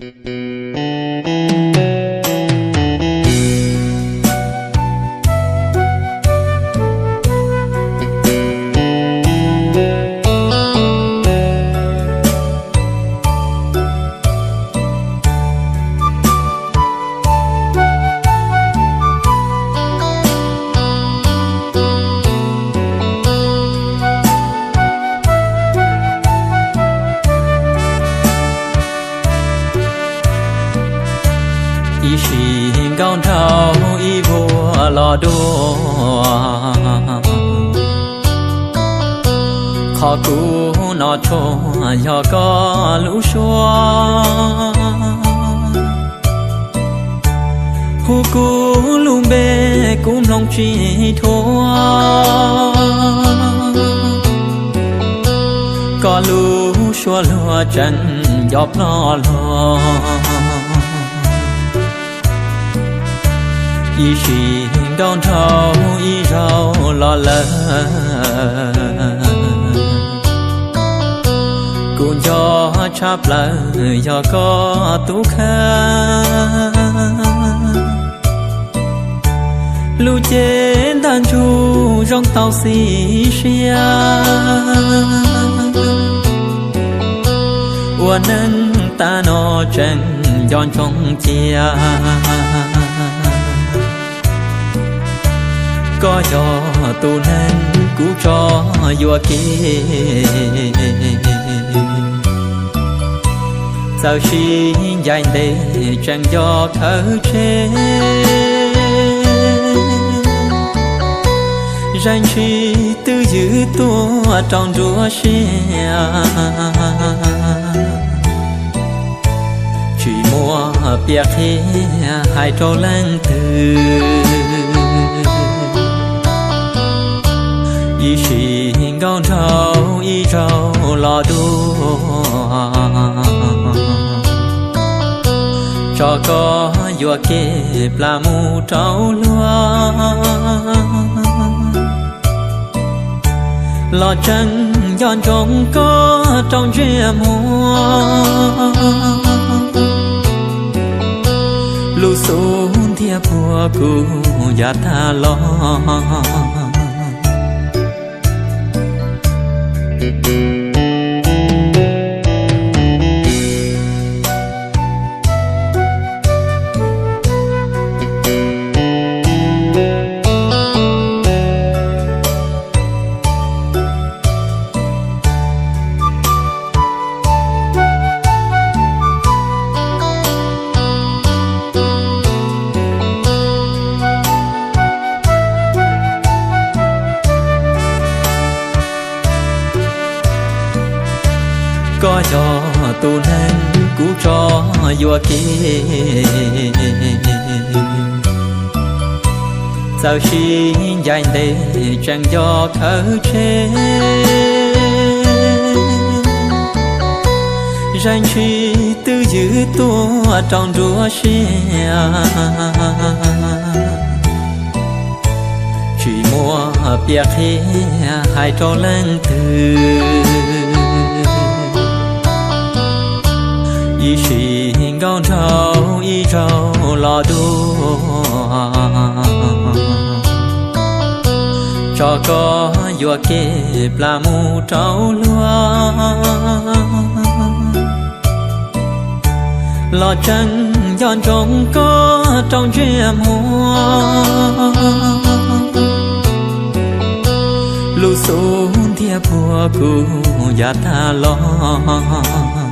Ib sim nkauj nraug ib vuag los dua, qhov kuv hnov tshua yog koj lub suab. Hu kuv lub npe kuv mloog tsis dhuav, koj lub suab luag tseem nco ploj luag. Ib sim nkauj nraug ib zaug los lawm, kuv nco tshaj plaws yog koj tub khawv. Lub cev ntag ntsug zoo tau xis siab, ua neej tag no tseem nco ntsoov cia. Koj yog tus neeg kuv tso yuam kev, txawm sib ncaim ntev tseem nco khawv tseg. Zeeg ntshis twb ywm tuaj rau nruab siab, tsis muaj piam qhia hais rau leej twg. Ib sim nkauj nraug ib zaug los dua, tso koj yuam kev plam mus rau luag, los tseem nco ntsoov koj rau ntsej muag. Lub xub ntiag puag kuv yav tag los. Koj yog tus neeg kuv tso yuam kev, txawm sib ncaim ntev tseem nco khawv tseg. Zeeg ntshis twb ywm tuaj rau nruab siab, tsis muaj piam qhia hais rau leej twg. Ib sim nkauj nraug ib zaug los dua, tso koj yuam kev plam mus rau luag, los tseem nco ntsoov koj rau ntsej muag. Lub xub ntiag puag kuv yav tag los.